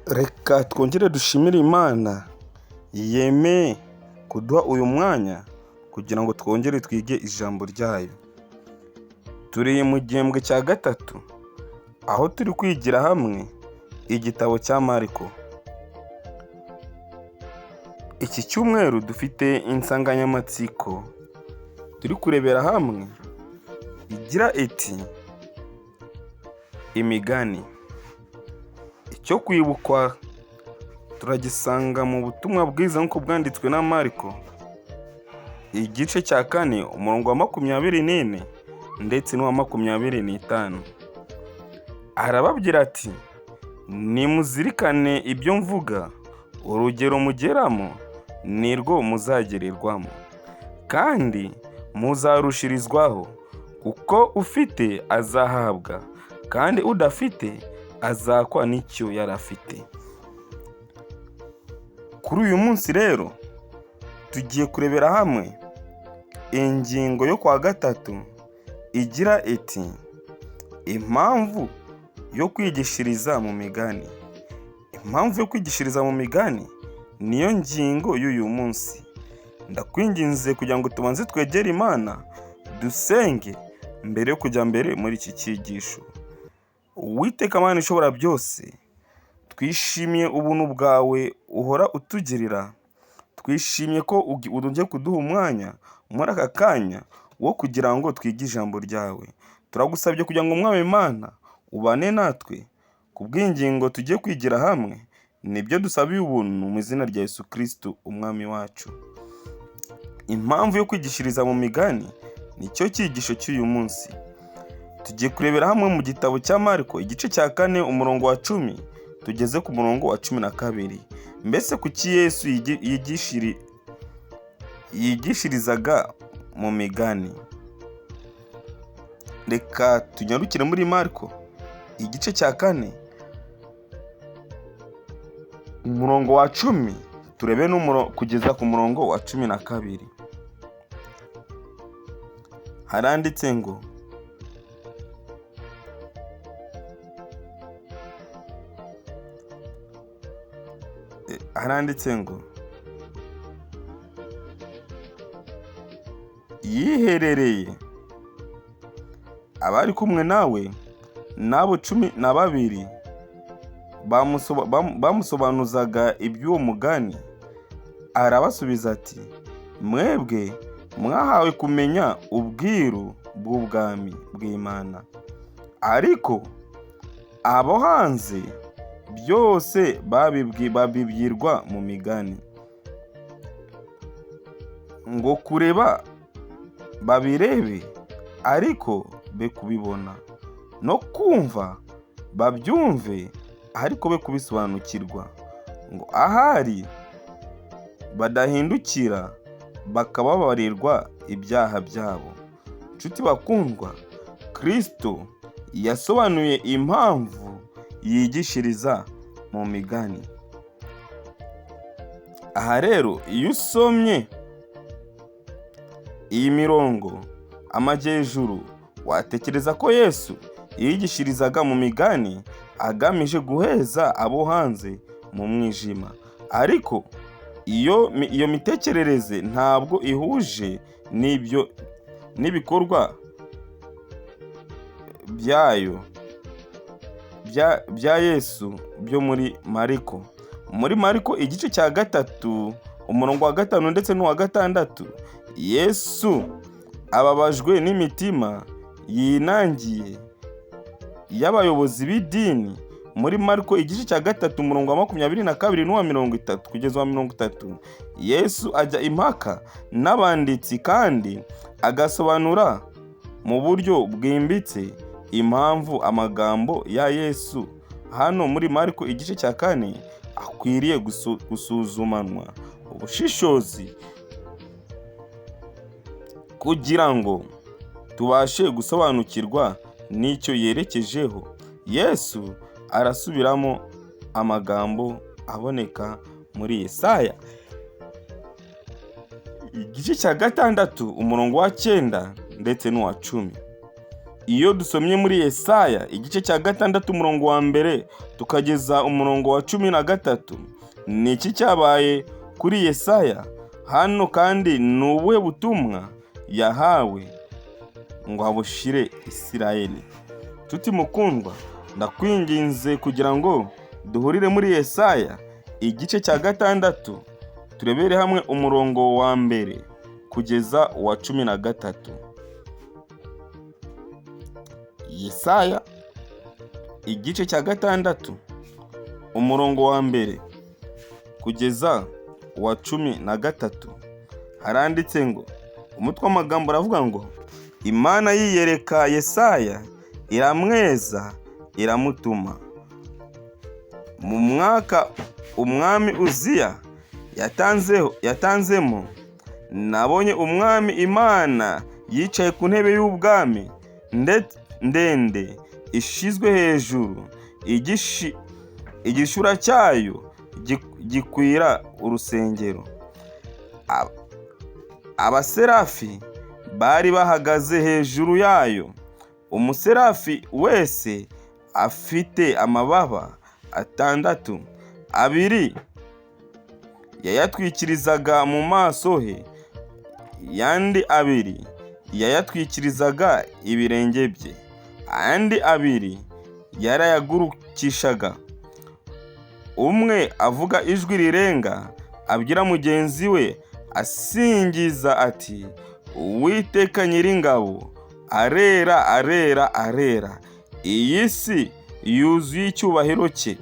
Reka twongere dushimire Imana yemeye kuduha uyu mwanya kugira ngo twongere twige ijambo ryayo. Turi mu gihembwe cya gatatu aho turi kwigira hamwe igitabo cya Mariko. Iki cyumweru dufite insanganyamatsiko turi kurebera hamwe igira iti imigani. Icyo kwibukwa turagisanga mu butumwa bwiza nk'uko bwanditswe na Mariko, igice cya 4 umurongo wa 24 ndetse n'uwa 25. Arababwira ati nimuzirikane ibyo mvuga, urugero mugeramo nirwo muzagererwamo, kandi muzarushirizwaho, kuko ufite azahabwa, kandi udafite azakwa n'icyo yari afite. Kuri uyu munsi rero tugiye kurebera hamwe ingingo yo kuwa gatatu igira iti impamvu yo kwigishiriza mu migani. Impamvu yo kwigishiriza mu migani niyo ngingo y'uyu munsi. Ndakwinginze kugira ngo tubanze twegere Imana dusenge mbere yo kujya mbere muri iki cyigisho. Uwiteka Mana ishobora byose, twishimiye ubuntu bwawe uhora utugirira, twishimiye ko ugiye kuduha umwanya muri aka kanya wo kugira ngo twige ijambo ryawe. Turagusabye kugira ngo Umwami Imana ubane natwe ku bw'ingingo tugiye kwigira hamwe, nibyo dusabiye ubuntu mu izina rya Yesu Kristo Umwami wacu. Impamvu yo kwigishiriza mu migani nicyo cyigisho cy'uyu munsi. Tugiye kurebera hamwe mu gitabo cya Mariko igice cya 4 umurongo wa 10 tugeze ku murongo wa 12. Mbese kuki Yesu yigishirizaga mu migani? Reka tunyarukire muri Mariko igice cya 4 umurongo wa 10 turebe kugeza ku murongo wa 12. Haranditse ngo yiherereye abari kumwe nawe n'abo 12 bamusobanuzaga iby'uwo mugani. Arabasubiza ati mwebwe mwahawe kumenya ubwiru bw'ubwami bw'Imana, ariko abo hanze byose babibwirwa mu migani, ngo kureba babirebe ariko be kubibona, no kumva babyumve ariko be kubisobanukirwa, ngo ahari badahindukira bakababarirwa ibyaha byabo. Nshuti bakundwa, Kristo yasobanuye impamvu yigishiriza mu migani. Aha rero iyo usomye iyi mirongo amajyejuru watekereza ko Yesu yigishirizaga mu migani agamije guheza abo hanze mu mwijima, ariko iyo mitekerereze ntabwo ihuje n'ibyo n'ibikorwa byayo bya Yesu byo muri Mariko. Muri Mariko igice cya 3 umurongo wa 5 ndetse n'uwa 6, Yesu ababajwe n'imitima yinangiye y'abayobozi b'idini. Muri Mariko igice cya 3 umurongo wa 22 n'uwa 30 kugeza wa 30, Yesu ajya impaka n'abanditsi kandi agasobanura mu buryo bwimbitse impamvu amagambo ya Yesu hano muri Mariko igice cya 4 akwiriye gusuzumanwa ubushishozi kugira ngo tubashe gusobanukirwa n'icyo yerekejeho. Yesu arasubiramo amagambo aboneka muri Yesaya igice cya 6 umurongo wa 9 ndetse n'uwa 10. Iyo dusomye muri Yesaya igice cya 6 umurongo wa 1 tukageza umurongo wa 13, ni iki cyabaye kuri Yesaya hano, kandi ni ubuhe butumwa yahawe ngo abushire Isirayeli? Nshuti mukundwa, ndakwinginze kugira ngo duhurire muri Yesaya igice cya 6, turebere hamwe umurongo wa 1 kugeza uwa 13. Yesaya igice cya 6 umurongo wa 1 kugeza uwa 13, haranditse ngo, umutwe w'amagambo uravuga ngo Imana yiyereka Yesaya iramweza iramutuma. Mu mwaka umwami Uziya yatanzemo, nabonye umwami Imana yicaye ku ntebe y'ubwami ndende ishizwe hejuru, igishura cyayo gikwira urusengero. Abaserafi bari bahagaze hejuru yayo, umuserafi wese afite amababa 6, 2 yayatwikirizaga mu maso he, yandi 2 yayatwikirizaga ibirenge bye, andi 2 yarayagurukishaga. Umwe avuga ijwi rirenga abwira mugenzi we asingiza ati, Uwiteka Nyiringabo arera arera arera, iyi si yuzuye icyubahiro cye.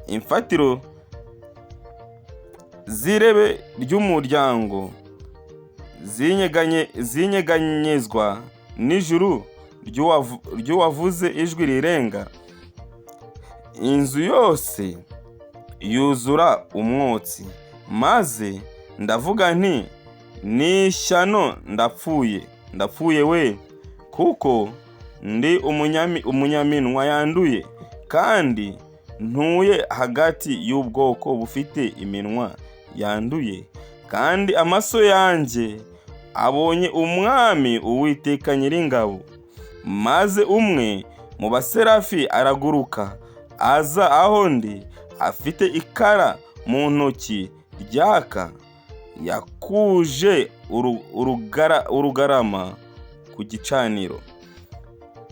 Imfatiro z'irebe ry'umuryango zinyeganyezwa n'ijuru ry'uwavuze ijwi rirenga, inzu yose yuzura umwotsi. Maze ndavuga nti, ni ishyano, ndapfuye, ndapfuye we, kuko ndi umunyaminwa yanduye, kandi ntuye hagati y'ubwoko bufite iminwa yanduye, kandi amaso yanjye abonye umwami Uwiteka Nyiringabo. Maze umwe mu baserafi araguruka aza aho ndi, afite ikara mu ntoki ryaka, yakuje urugarama ku gicaniro,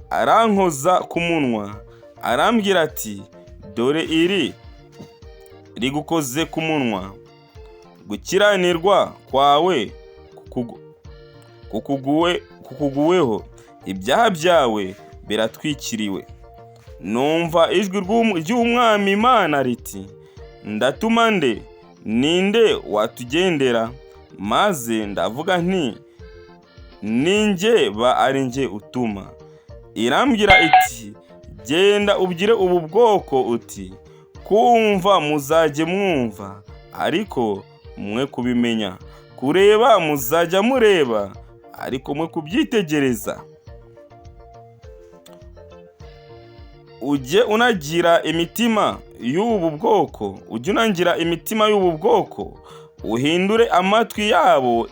arankoza ku munwa, arambwira ati, dore iri rigukoze ku munwa, gukiranirwa kwawe kukuguweho, ibyaha byawe biratwikiriwe. Numva ijwi ry'umwami Imana riti, ndatuma nde, ninde watugendera? Maze ndavuga nti, ninjye ba ari njye utuma. Irambwira iti, genda ubwire ubu bwoko uti, kumva muzajye mwumva ariko mwe kubimenya, kureba muzajya mureba ariko mwe kubyitegereza. Ujye unagira imitima y'ubu bwoko, ujye unangira imitima y'ubu bwoko, uhindure amatwi yabo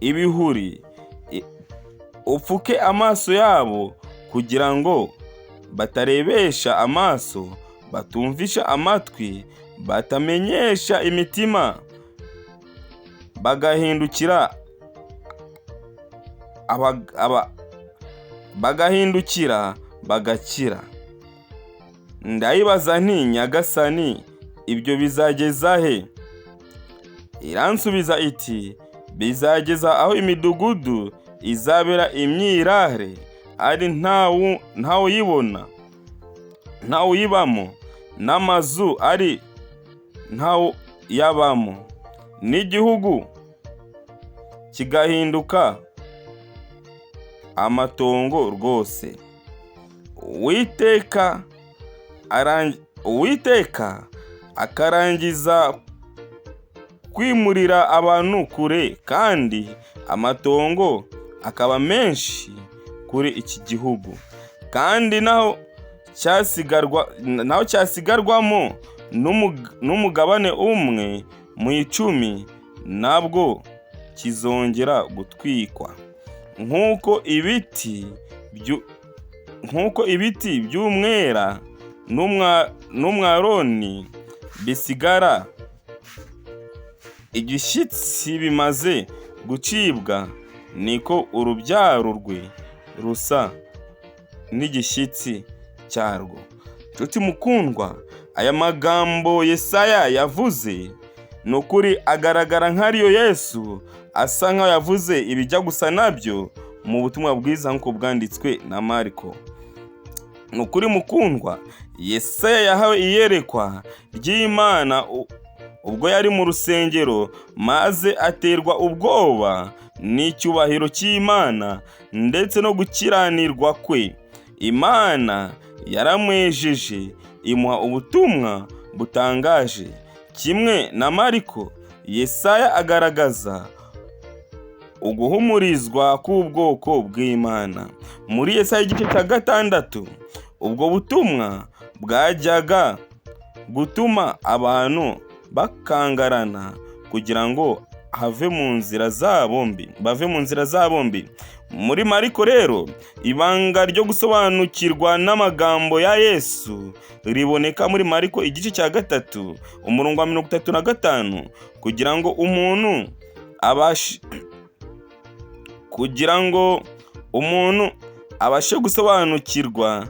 ibihuri, upfuke amaso yabo kugira ngo batarebesha amaso, batumvisha amatwi, batamenyesha imitima, bagahindukira bagakira. Ndayibaza nti, Nyagasani, ibyo bizageza he? Iransubiza iti, bizageza aho imidugudu izabera imyirare, ari ntawuyibona, ntawuyibamo, n'amazu ari ntawuyabamo, n'igihugu kigahinduka amatongo rwose. Uwiteka akarangiza kwimurira abantu kure, kandi amatongo akaba menshi kuri iki gihugu, kandi naho cyasigarwamo n'umugabane umwe mu 10, nabwo kizongera gutwikwa. Nk'uko ibiti nk'uko ibiti by'umwela n'umwaroni bisigara igishyitsi bimaze gucibwa, niko urubyaro rwe rusa n'igishyitsi cyarwo. Nshuti mukundwa, aya magambo Yesaya yavuze ni ukuri agaragara nk'ariyo Yesu asa nk'aho yavuze ibijya gusa nabyo mu butumwa bwiza nk'uko bwanditswe na Mariko. Ni ukuri mukundwa, Yesaya yahawe iyerekwa ry'Imana ubwo yari mu rusengero, maze aterwa ubwoba n'icyubahiro cy'Imana ndetse no gukiranirwa kwe. Imana yaramwejeje imuha ubutumwa butangaje. Kimwe na Mariko, Yesaya agaragaza uguhumurizwa k'ubwoko bw'Imana. Muri Yesaya igice cya 6, ubwo butumwa bwajyaga gutuma abantu bakangarana kugira ngo have mu nzira zabo mbi, bave mu nzira zabo mbi. Muri Mariko rero, ibanga ryo gusobanukirwa n'amagambo ya Yesu riboneka muri Mariko igice cya 3, umurongo wa 35, kugira ngo umuntu abashe gusobanukirwa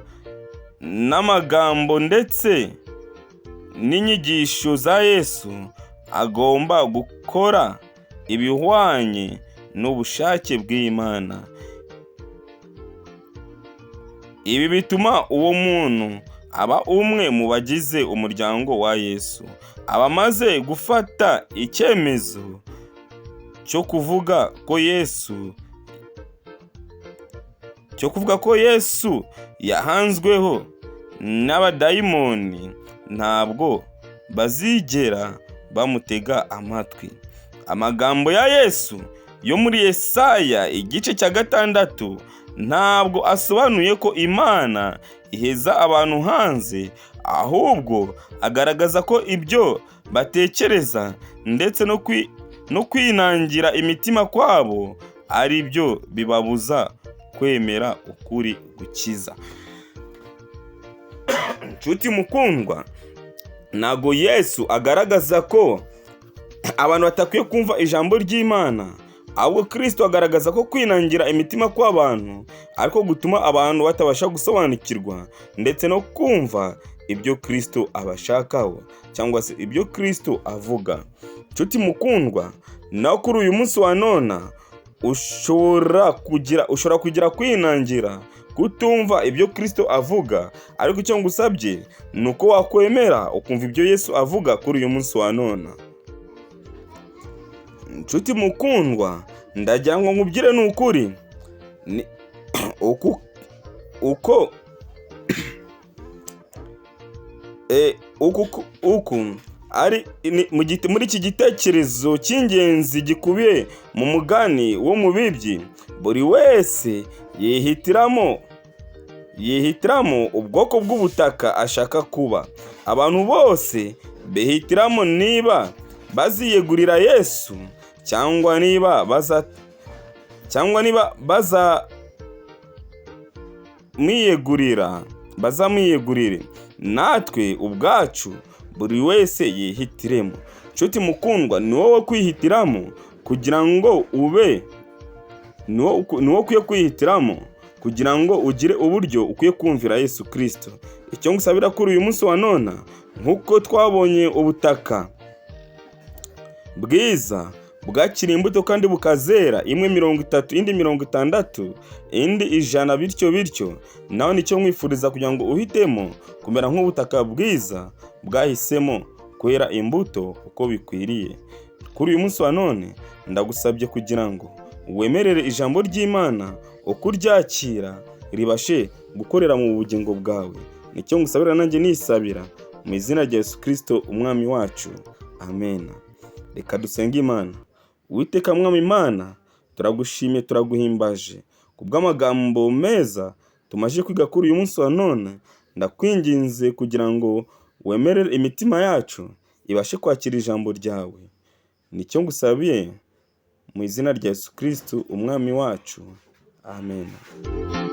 n'amagambo ndetse n'inyigisho za Yesu, agomba gukora ibihwanye n'ubushake bw'Imana. Ibi bituma uwo muntu aba umwe mu bagize umuryango wa Yesu. Aba amaze gufata icyemezo cyo kuvuga ko Yesu yahanzweho n'abadayimoni, ntabwo bazigera bamutega amatwi. Amagambo ya Yesu yo muri Yesaya igice cya 6 ntabwo asobanuye ko Imana iheza abantu hanze, ahubwo agaragaza ko ibyo batekereza ndetse no kwinangira imitima kwabo ari byo bibabuza kwemera ukuri gukiza. Nshuti mukundwa, ntabwo Yesu agaragaza ko abantu batakwiye kumva ijambo ry'Imana, ahubwo Kristo agaragaza ko kwinangira imitima kw'abantu ariko gutuma abantu batabasha gusobanukirwa ndetse no kumva ibyo Kristo abashakaho cyangwa se ibyo Kristo avuga. Nshuti mukundwa, nawe kuri uyu munsi wa none ushobora kugira kwinangira, kutumva ibyo Kristo avuga, ariko icyo ngusabye ni uko wakwemera ukumva ibyo Yesu avuga kuri uyu munsi wa none. Nshuti mukundwa, ndagira ngo nkubwire, ni ukuri ni uku uko uku ari muri iki gitekerezo cy'ingenzi gikubiye mu mugani w'umubibyi. Buri wese yihitiramo ubwoko bw'ubutaka ashaka kuba. Abantu bose bihitiramo niba baziyegurira Yesu cyangwa niba bazamwiyegurire. Natwe ubwacu buri wese yihitiremo. Nshuti mukundwa, ni wowe kwihitiramo kugira ngo ube ni wowe ukwiye kwihitiramo kugira ngo ugire uburyo ukwiye kumvira Yesu Kristo. Icyo ngusabira kuri uyu munsi wa none, nk'uko twabonye ubutaka bwiza bwakiriye imbuto kandi bukazera, imwe 30, indi 60, indi 100, bityo bityo, nawe nicyo nkwifuriza kugira ngo uhitemo kumera nk'ubutaka bwiza bwahisemo kwera imbuto uko bikwiriye. Kuri uyu munsi wa none ndagusabye kugira ngo wemerere ijambo ry'Imana uko uryakira ribashe gukorera mu bugingo bwawe. Nicyo ngusabira nanjye nisabira mu izina rya Yesu Kristo umwami wacu, amen. Reka dusenge Imana. Uwiteka Mwami Imana, turagushimiye, turaguhimbaje kubw'amagambo meza tumaze kwiga kuri uyu munsi wa none. Ndakwinginze kugira ngo wemerere imitima yacu ibashe kwakira ijambo ryawe. Nicyo ngusabiye mu izina rya Yesu Kristo umwami wacu. Amen.